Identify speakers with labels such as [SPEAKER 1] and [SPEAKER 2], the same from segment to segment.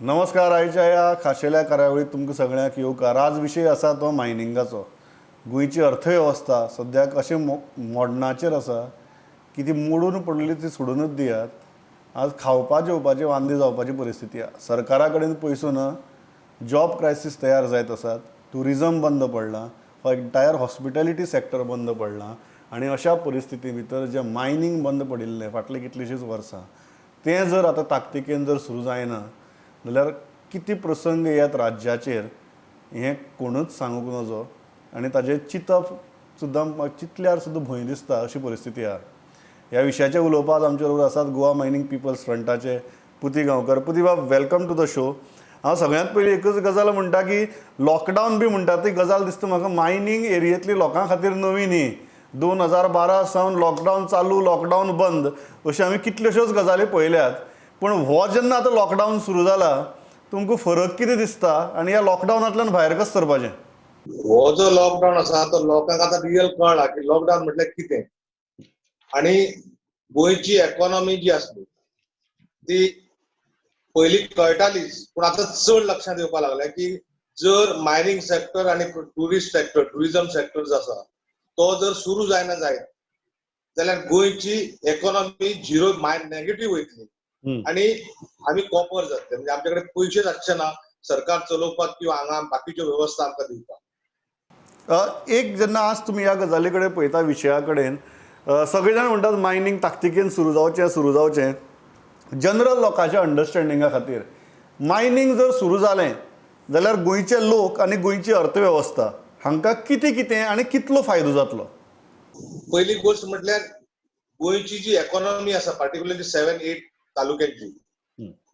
[SPEAKER 1] नमस्कार. आयच्या ह्या खाशेल्या कार्यावळीत तुमकां सगळ्यांक येवकार. आज विशय आसा तो मायनिंगाचो. गोंयची अर्थवेवस्था सद्याक अशें मोडणाचेर आसा की ती मोडून पडली ती सोडूनच दियात. आज खावपा जेवपाचे वांदे जावपाची परिस्थिती आसा. सरकारा कडेन पयसो ना, जॉब क्रायसीस तयार जायत आसात, ट्युरिजम बंद पडलां, हो एंटायर हॉस्पिटॅलिटी सॅक्टर बंद पडलां आनी अशा परिस्थिती भितर जें मायनींग बंद पडिल्लें फाटलीं कितलींशींच वर्सां तें जर आतां ताकतिकेन जर सुरू जायना जाल्यार कितें प्रसंग येत राज्याचेर हें कोणूच सांगूंक नजो आनी ताजें चिंतप सुद्दां चिंतल्यार सुद्दां भंय दिसता अशी परिस्थिती आसा. ह्या विशयाचेर उलोवपाक आमचे बरोबर आसात गोवा मायनींग पिपल्स फ्रंटाचे पुती गांवकर. पुती बाब, welcome to the show. हांव सगळ्यांत पयलीं एकच गजाल म्हणटा की लॉकडावन बी म्हणटा ती गजाल दिसता म्हाका मायनींग एरियेंतली लोकां खातीर नवी न्ही. 2012 सावन लॉकडावन चालू, लॉकडावन बंद अश्यो आमी कितल्योश्योच गजाली पळयल्यात. पूण हो जेन्ना आतां लॉकडावन सुरू जाला तुमकां फरक कितें दिसता आनी ह्या लॉकडावनांतल्यान भायर कशें सरपाचें?
[SPEAKER 2] हो जो लॉकडावन आसा तो लोकांक आतां रियल कळ्ळा की लॉकडावन म्हटल्यार कितें आनी गोंयची इकॉनॉमी जी आसली ती पयलीं कळटालीच, पूण आतां चड लक्षांत येवपाक लागलें की जर मायनींग सॅक्टर आनी ट्युरिस्ट सॅक्टर, ट्युरिजम सॅक्टर जो आसा तो जर सुरू जायना जायत जाल्यार गोंयची इकॉनॉमी झिरो नेगेटीव वयतली आनी आमी कॉपर जातले. म्हणजे आमचे कडेन पयशेच आसचे ना सरकार चलोवपाक किंवा हांगा बाकीच्यो वेवस्था आमकां दिवपाक.
[SPEAKER 1] एक जेन्ना आज तुमी ह्या गजाली कडेन पळयता विशया कडेन, सगळे जाण म्हणटात मायनींग ताकतिकेन सुरू जावचें सुरू जावचें. जनरल लोकांच्या अंडरस्टँडिंगा खातीर मायनींग जर सुरू जालें जाल्यार गोंयचे लोक आनी गोंयची अर्थवेवस्था हांकां कितें कितें आनी कितलो फायदो जातलो?
[SPEAKER 2] पयली गोश्ट म्हटल्यार गोंयची जी इकॉनॉमी आसा पार्टिक्युलरली 7-8 तालुक्यांची,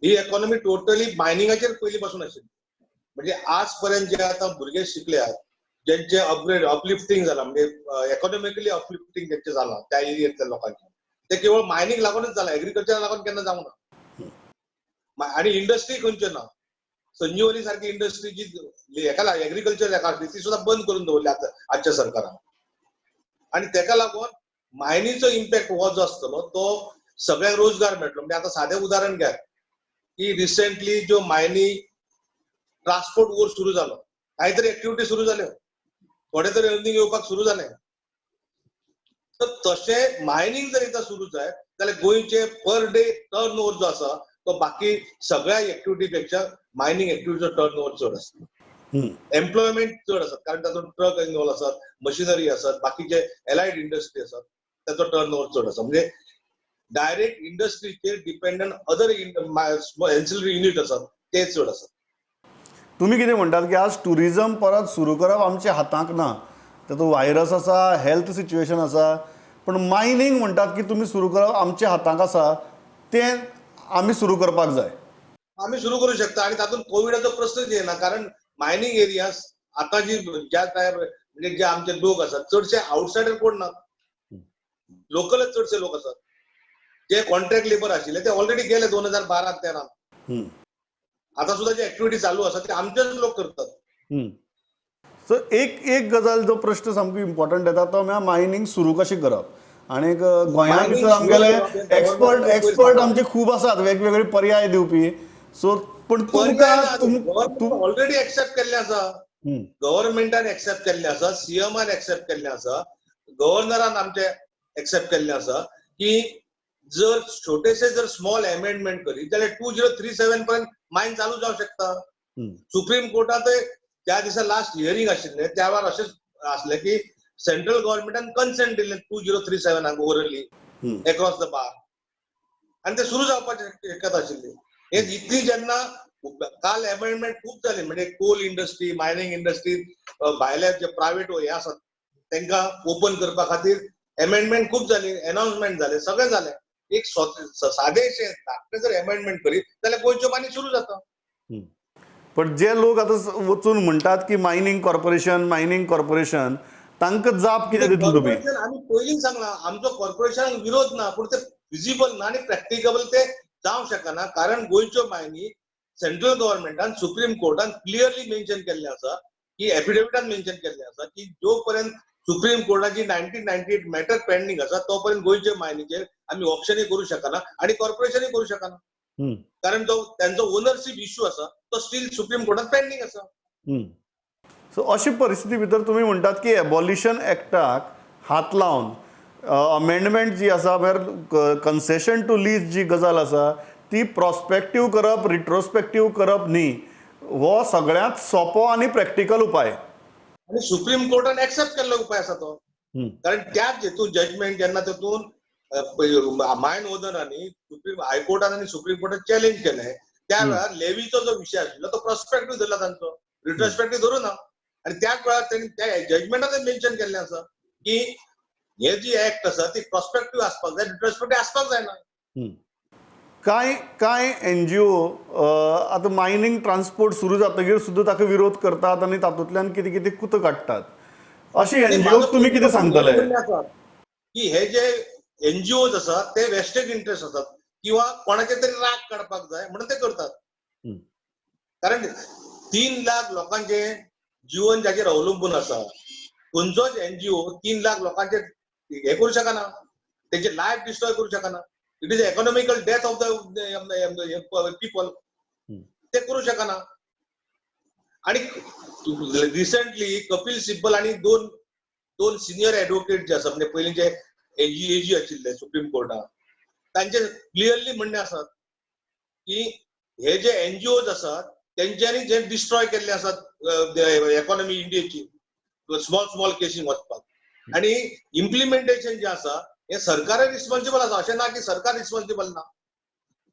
[SPEAKER 2] ही इकॉनॉमी टोटली मायनिंगाचेर पयलीं पासून आशिल्ली. म्हणजे आज पर्यंत जे आतां भुरगे शिकल्यात ज्यांचे अपग्रेड अपलिफ्टींग जाला, म्हणजे इकॉनॉमिकली अपलिफ्टींग ज्यांचे जाला त्या एरियेंतल्या लोकांचे, ते केवळ मायनींग लागूनच जाला, एग्रीकल्चरा लागून केन्ना जावंक ना. आनी इंडस्ट्री खंयच्यो ना, संजीवनी सारकी इंडस्ट्री जी हेका एग्रीकल्चर हेका आसली ती सुद्दां बंद करून दवरली आतां आजच्या सरकारान. आनी तेका लागून मायनीचो इम्पॅक्ट हो जो आसतलो तो सगळ्यांक रोजगार मेळटलो. म्हणजे आतां सादें उदाहरण घेयात की रिसेंटली ज्यो मायनी ट्रान्सपोर्ट वोर सुरू जालो, कांय तरी एक्टिविटी सुरू जाल्यो, थोडे तरी अर्निंग येवपाक सुरू जालें. तर तशें मायनींग जर एकदां सुरू जायत जाल्यार गोंयचे पर डे टर्न ओवर जो आसा तो बाकी सगळ्या एक्टिविटी पेक्षा मायनींग एक्टिविटीचो टर्न ओवर चड आसता. एम्प्लॉयमेंट चड आसात कारण तातूंत ट्रक इनवॉल्व आसात, मशिनरी आसात, बाकीचे एलायड इंडस्ट्री आसात, ताचो टर्न ओवर चड आसा. म्हणजे डायरेक्ट इंडस्ट्रीचेर डिपेंडंट अदर एन्सिलरी युनिट आसात ते चड आसात.
[SPEAKER 1] तुमी कितें म्हणटात की आज ट्युरिजम परत सुरू करप आमच्या हातांत ना, तातूंत व्हायरस आसा, हेल्थ सिच्युएशन आसा, पूण मायनींग म्हणटात की तुमी सुरू करप आमच्या हातांत आसा, तें आमी सुरू करपाक जाय.
[SPEAKER 2] आमी सुरू करूं शकता आनी तातूंत कोविडाचो प्रस्नच येना कारण मायनींग एरियाज आतां जी ज्या टायम म्हणजे जे आमचे लोक आसात चडशे आवटसायडर कोण ना, लोकलच चडशे लोक आसात. जे कॉन्ट्रॅक्ट लेबर आशिल्ले ते ऑलरेडी गेले 2012-13. आतां सुद्दां जे एक्टिविटी चालू आसा ते आमचेच लोक करतात.
[SPEAKER 1] सो एक एक गजाल जो प्रश्न सामको इम्पॉर्टंट येता तो म्हळ्यार मायनींग सुरू कशें करप. आनीक गोंया भितर आमगेले एक्सपर्ट आमचे खूब आसात वेगवेगळे पर्याय दिवपी. सो पूण तुमकां
[SPEAKER 2] ऑलरेडी एक्सेप्ट केल्लें आसा, गव्हर्मेंटान एक्सेप्ट केल्लें आसा, सीएमान एक्सेप्ट केल्लें आसा, गव्हर्नरान आमचे एक्सेप्ट केल्लें आसा की जर छोटेसे जर स्मॉल अमेंडमेंट करीत जाल्यार 2037 पर्यंत मायन चालू जावं शकता. सुप्रीम कोर्टांत त्या दिसा लास्ट हियरींग आशिल्लें त्या वेळार अशेंच आसलें की सेंट्रल गव्हर्मेंटान कन्सेंट दिल्लें 2037 ओरली एक्रॉस the बार आनी ते सुरू जावपाची शक्यता आशिल्ली. हे इतली जेन्ना काल अमेंडमेंट खूब जाली, म्हणजे कोल इंडस्ट्री, मायनींग इंडस्ट्री, भायले जे प्रायव्हेट हे आसात तांकां ओपन करपा खातीर अमेंडमेंट खूब जाली, अनाउन्समेंट जाले, सगळें जालें. एक सादेशें धाकटें जर अमेंडमेंट करीत जाल्यार गोंयच्यो मानी सुरू जाता.
[SPEAKER 1] पण जे लोक आतां वचून म्हणटात की मायनींग कॉर्पोरेशन, मायनींग कॉर्पोरेशन, तांकां जाप कितें दितले तुमी?
[SPEAKER 2] आमी पयलींच सांगलां आमचो कॉर्पोरेशनाक विरोध ना, पूण ते विजिबल ना आनी प्रॅक्टिकेबल ते जावंक शकना कारण गोंयच्यो मायनी सेंट्रल गव्हर्मेंटान सुप्रीम कोर्टान क्लियरली मेन्शन केल्लें आसा की एफिडेविटान मेन्शन केल्लें आसा की जो पर्यंत सुप्रीम कोर्टाची 1998 मॅटर पेंडींग आसा तो पर्यंत गोंयचे मायनीचेर आमी ऑप्शनय करूं शकना आनी कॉर्पोरेशनय करूं शकना. कारण जो त्यांचो ओनरशीप इश्यू आसा तो स्टील सुप्रीम कोर्टात पेंडींग आसा.
[SPEAKER 1] सो अशी परिस्थिती भितर तुमी म्हणटात की एबॉलिशन एक्टाक हात लावन अमेंडमेंट जी आसा, म्हळ्यार कन्सेशन टू लीज जी गजाल आसा ती प्रॉस्पेक्टीव करप, रिट्रोस्पेक्टीव करप न्ही, हो सगळ्यांत सोंपो आनी प्रॅक्टिकल उपाय.
[SPEAKER 2] आनी सुप्रीम कोर्टान एक्सेप्ट केल्लो उपाय आसा तो. कारण त्याच हेतून जजमेंट जेन्ना तितून मायन ओदनांनी सुप्रीम हायकोर्टान आनी सुप्रीम कोर्टान चॅलेंज केलें त्या वेळार लेवीचो जो विशय आशिल्लो तो प्रॉस्पेक्टीव धरला तांचो, रिट्रोस्पेक्टीव धरूं ना. आनी त्याच वेळार तेणी त्या जजमेंटान मेन्शन केल्लें आसा की हे जी एक्ट आसा ती प्रॉस्पेक्टीव आसपाक जाय, रिट्रोस्पेक्टीव आसपाक जायना.
[SPEAKER 1] कांय कांय एनजीओ आतां मायनींग ट्रान्सपोर्ट सुरू जातकीर सुद्दां ताका विरोध करतात आनी तातूंतल्यान कितें कितें कुतां काडटात. अशें एनजीओ तुमी कितें सांगतले
[SPEAKER 2] की हे जे एनजीओज आसात ते वेस्टेड इंट्रस्ट आसात किंवा कोणाचे तरी राग काडपाक जाय म्हणून ते करतात. कारण 3 लाख लोकांचे जीवन जाचेर अवलंबून आसा, खंयचोच एनजीओ 3 लाख लोकांचे हे करूं शकना, तेंचे लायफ डिस्ट्रॉय करूं शकना. It is economical death of the people, ते करूं शकना. आणि रिसेंटली कपिल सिब्बल आणि दोन सिनियर एडवोकेट जे आसा, म्हणजे पयलींचे एजी आशिल्ले सुप्रीम कोर्टात, तांचे क्लियरली म्हणणें आसा की हे जे एनजीओज आसात तेंच्यांनी जे डिस्ट्रॉय केल्ले आसात इकॉनॉमी इंडियेची स्मॉल स्मॉल केसीन वचपाक, आनी इम्प्लिमेंटेशन जे आसा हे सरकार रिस्पॉन्सिबल आसा, अशें ना की सरकार रिस्पॉन्सिबल ना.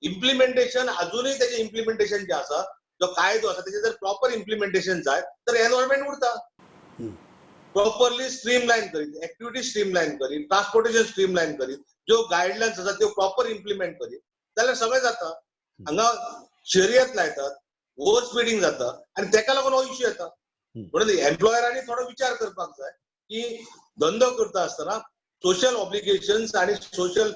[SPEAKER 2] इम्प्लिमेंटेशन अजूनय तेजें इम्प्लिमेंटेशन जे आसा, जो कायदो आसा तेजें जर प्रॉपर इम्प्लिमेंटेशन जाय तर एनवायरमेंट उरता. प्रॉपरली स्ट्रीमलायन करीत, एक्टिविटी स्ट्रीमलायन करीत, ट्रान्सपोर्टेशन स्ट्रीमलायन करीत, ज्यो गायडलायन्स आसा त्यो प्रॉपर इम्प्लिमेंट करीत जाल्यार सगळें जाता. हांगा शर्यत लायतात, ओव्हर स्पिडींग जाता आनी तेका लागून हो इश्यू येता. म्हणून एम्प्लॉयरांनी थोडो विचार करपाक जाय की धंदो करता आसतना सोशल ऑब्लिगेशन्स आनी सोशल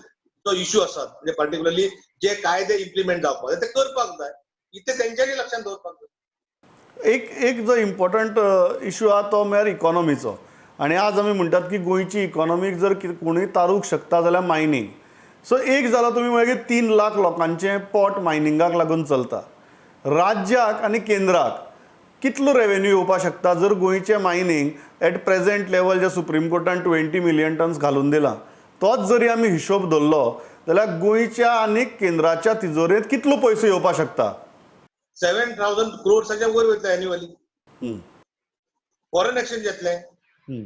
[SPEAKER 2] जो इश्यू आसात, म्हणजे पर्टिक्युलरली जे कायदे इम्प्लिमेंट जावपाक जाय ते करपाक जाय, इतलें तेंच्यांनी लक्षांत दवरपाक जाय.
[SPEAKER 1] एक एक जो इम्पॉर्टंट इशू आहा तो म्हळ्यार इकॉनॉमीचो. आनी आज आमी म्हणटात की गोंयची इकॉनॉमीक जर कोणूय तारूंक शकता जाल्यार मायनींग. सो एक जाला तुमी म्हळें की 3 लाख लोकांचें पोट मायनिंगाक लागून चलता. राज्याक आनी केंद्राक कितलो रेवेन्यू येवपाक शकता जर गोंयचें मायनींग एट प्रेजेंट लेवल जे सुप्रीम कोर्टान 20 मिलियन टन्स घालून दिलां तोच जरी आमी हिशोब धरलो जाल्यार गोंयच्या आनी केंद्राच्या तिजोरेंत कितलो पयसो येवपाक शकता?
[SPEAKER 2] 7,000 क्रोर्साच्या वयर वयतले एन्युअली. फॉरेन एक्सचेंज येतले,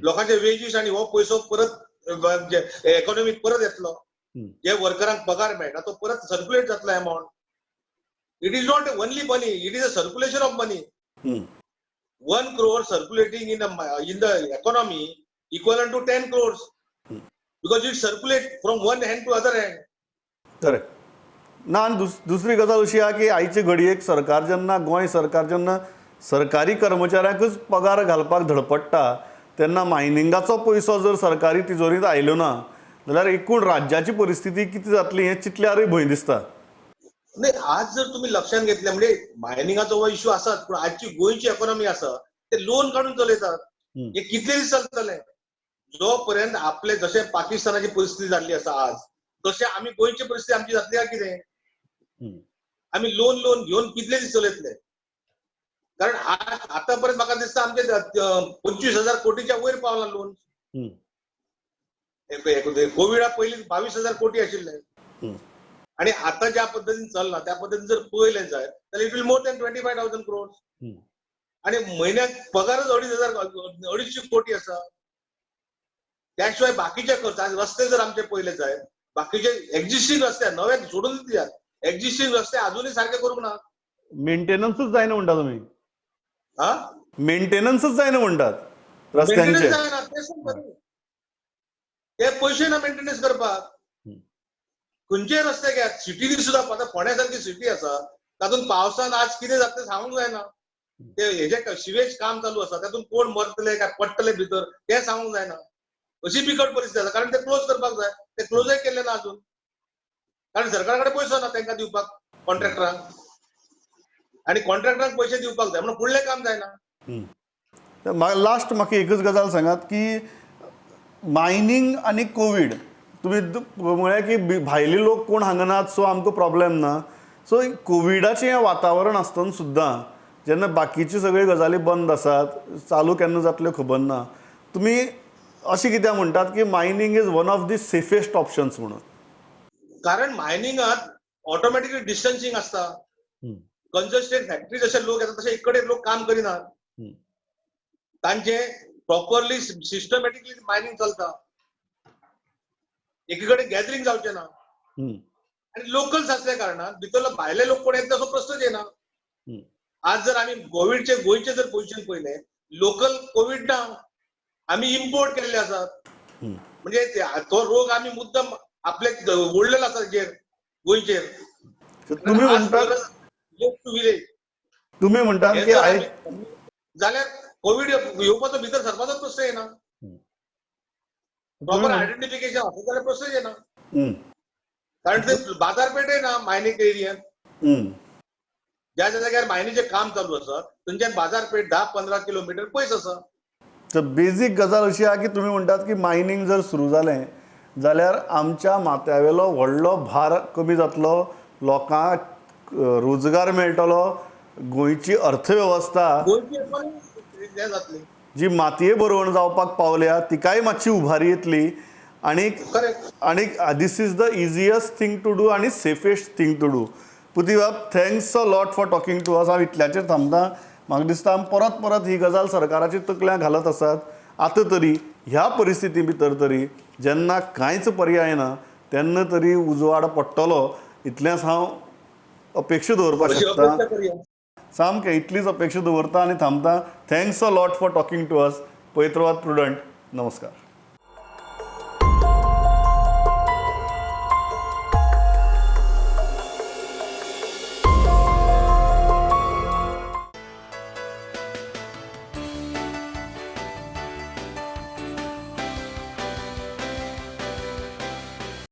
[SPEAKER 2] लोकांचे वेजीस आनी हो पयसो परत इकॉनॉमीक परत येतलो, जे वर्करांक पगार मेळटा तो परत सर्क्युलेट जातलो amount. It is not only money, it is a circulation of money. 1 crore circulating in the economy equivalent to 10 crores because it circulate from one hand to other hand.
[SPEAKER 1] Correct. ना आनी दुसरी गजाल अशी आहा की आयचे घडयेक सरकार जेन्ना, गोंय सरकार जेन्ना सरकारी कर्मचाऱ्यांकूच पगार घालपाक धडपडटा तेन्ना मायनिंगाचो पयसो जर सरकारी तिजोरींत आयलो ना जाल्यार एकूण राज्याची परिस्थिती कितें जातली हें चिंतल्यारूय भंय दिसता.
[SPEAKER 2] नाही, आज जर तुम्ही लक्षात घेतले म्हणजे मायनिंगाचो हो इश्यू आसाच, पूण आजची गोंयची इकॉनॉमी आसा ते लोन काडून चलयतात, हे कितले दीस चलतले? जो पर्यंत आपले जशे पाकिस्तानाची परिस्थिती जाल्ली आसा आज, तशे आमी गोंयची परिस्थिती आमची जातली काय कितें? आमी लोन लोन घेवन कितले दीस चलयतले? कारण आज आतापर्यंत म्हाका दिसता आमचे 25,000 कोटीच्या वयर पावला लोन. कोविडा पयलीं 22,000 कोटी आशिल्ले आणि आता ज्या पद्धतीन चलला त्या पद्धतीन जर पळयलें जायत जाल्यार it will more than 25,000 crore. आणि म्हयन्याक पगारच 2,500 कोटी आसा. त्या शिवाय बाकीचे खर्च, आज रस्ते जर आमचे पळयले जायत, बाकीचे एक्झिस्टिंग रस्ते नवे सोडून दियात, एक्झिस्टिंग रस्ते अजूनही सारखे करूंक ना.
[SPEAKER 1] मेंटेनन्सूच जायना म्हणटा तुमी?
[SPEAKER 2] हा,
[SPEAKER 1] मेंटेनन्सूच जायना म्हणटात रस्त्यांचे?
[SPEAKER 2] जायना, ते सांगता ते पयशे ना मेंटेनन्स करपाक. खंयचे रस्ते घेयात, सिटीनी सुद्दां आतां फोंड्या सारकी सिटी आसा तातूंत पावसान आज कितें जाता सांगूंक जायना. ते हेजे सिवेज काम चालू आसा तातूंत कोण मरतले काय पडटले भितर तें सांगूंक जायना. अशी बिकट परिस्थिती आसा, कारण ते क्लोज करपाक जाय, ते क्लोजय केल्ले ना अजून, कारण सरकारा कडेन पयसो ना तांकां दिवपाक कॉन्ट्रॅक्टरांक, आनी कॉन्ट्रॅक्टरांक पयशे दिवपाक जाय म्हणून फुडलें काम जायना.
[SPEAKER 1] लास्ट म्हाका एकच गजाल सांगात की मायनींग आनी कोवीड तुमी म्हळ्यार की भायले लोक कोण हांगा नात सो आमकां प्रॉब्लेम ना. सो कोविडाचें हें वातावरण आसतना सुद्दां जेन्ना बाकीच्यो सगळ्यो गजाली बंद आसात, चालू केन्ना जातल्यो खबर ना, तुमी अशें कित्याक म्हणटात की mining is one of the safest options म्हणून?
[SPEAKER 2] कारण मायनिंगात ऑटोमॅटिकली डिस्टन्सिंग आसता. कंजस्टेड फॅक्टरी जशे लोक येतात तशे एक कडेन लोक काम करिनात. तांचे प्रॉपरली सिस्टमॅटिकली मायनिंग चलता, एकी कडेन गॅदरींग जावचें ना. आनी लोकल्स आसल्या कारणान भितरलो भायले लोक कोण येतले असो प्रश्नच येना. आज जर आमी कोविडचे गोंयचे जर पोझिशन पळयलें, लोकल कोविड ना, आमी इम्पोर्ट केल्ले आसात. म्हणजे तो रोग आमी मुद्दम आपले ओडलेलो आसा हेजेर, गोंयचेर.
[SPEAKER 1] तुम्ही म्हणटात
[SPEAKER 2] विलेज
[SPEAKER 1] तुम्ही म्हणटात की
[SPEAKER 2] जाल्यार कोविड येवपाचो भितर सरपाचो प्रश्न येना. प्रॉपर आयडेंटिफिकेशन आसा जाल्यार प्रश्न येना. कारण ते बाजारपेठय ना मायनिंग एरियान. ज्या ज्या जाग्यार मायनीचें काम चालू आसा थंयच्यान बाजारपेठ 10-15 किलोमिटर पयस आसा.
[SPEAKER 1] तर बेजीक गजाल अशी आहा की तुमी म्हणटात की मायनींग जर सुरू जालें जाल्यार आमच्या माथ्यावेलो व्हडलो भार कमी जातलो, लोकांक रोजगार मेळटलो, गोंयची अर्थवेवस्था जी मातये भरवण जावपाक पावल्या तिकाय मातशी उभारी येतली. आनी आनी this is the easiest thing to do आनी safest thing two do. पुतीबाब, thanks a lot for talking to us. हांव इतल्याचेर थांबता. म्हाका दिसता आमी परत परत ही गजाल सरकाराची तकल्यां घालत आसात. आतां तरी ह्या परिस्थिती भितर तरी जेन्ना कांयच पर्याय ना तेन्ना तरी उजवाड पडटलो इतलेंच हांव अपेक्षा दवरपाक शकता. सामकें इतलीच अपेक्षा दवरता आनी थांबता. Thanks a lot for talking to us. पळयत रावात प्रुडंट. नमस्कार.